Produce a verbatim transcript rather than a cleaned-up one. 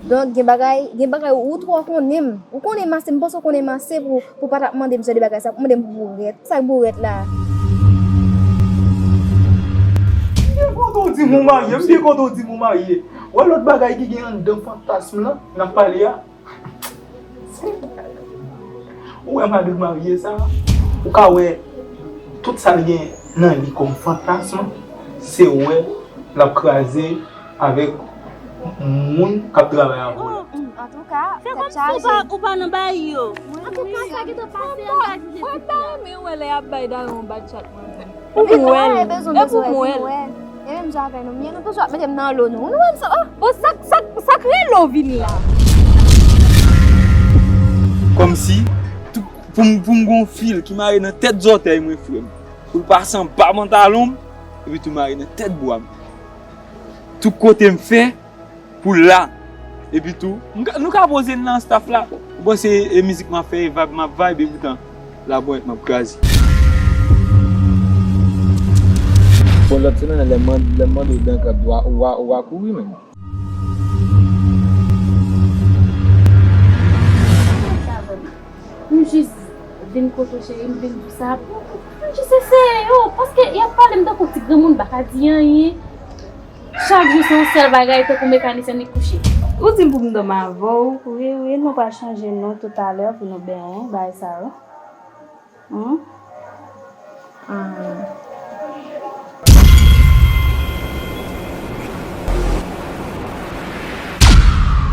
Donk, gen bagay, gen bagay ou twò konnen m. Ou konnen m ase, m panse w konnen m ase pou, pou pa t ap mande m jan de bagay sa, pou mande m pou bourèt. Sa k bourèt la? M byen kontan w di m ou marye, m byen kontan w di m ou marye. Wè lòt bagay ki gen anndan fantasm lan, n ap pale a. Ou wè madanm marye sa, ou ka wè tout sa l gen nan li kòm fantasm, se wè l ap kraze avèk moun k ap travay avè w la. Antouka, tèt chaje. Ou pa nan bay yo. Antouka, sa ki te pase an ka jije. Mwen ta renmen wè lè y ap bay daron yon bad chat mwen. Pou m wè l. Epi w mwen. E menm jan avè nou, men nou toujou ap mete m nan lo nou. Nou wè m sa. Bon, sa, sa, sa k rele w vini la? Kòmsi, tou, pou m, pou m gon fil ki mare nan tèt zòtèy mwen, frè m. Pou l pase anba pantalon m, epi tou mare nan tèt bra m. Tout kote m fè, pou l la. Epi tou, m ka, nou ka poze n nan staff la. Ou panse e mizik m ap fè, e vibe m ap vibe, e poutan, labonyèt m ap kraze. Bon, lòt semèn nan, lè m mande, lè m mande w dan kab, ou a, ou a, ou a kouri menm. M jis vin kote w, cheri, m vin di w sa. M jis eseye yo, paske y ap pale m tankou ti granmoun, m pa ka di anyen. Chak jou se yon sèl bagay, tankou mekanisyen li kouche. Ou di m pou m dòmi avè w. Wi, wi, nou pral chanje non toutalè pou nou benyen, bagay sa yo. Hmm? Ah.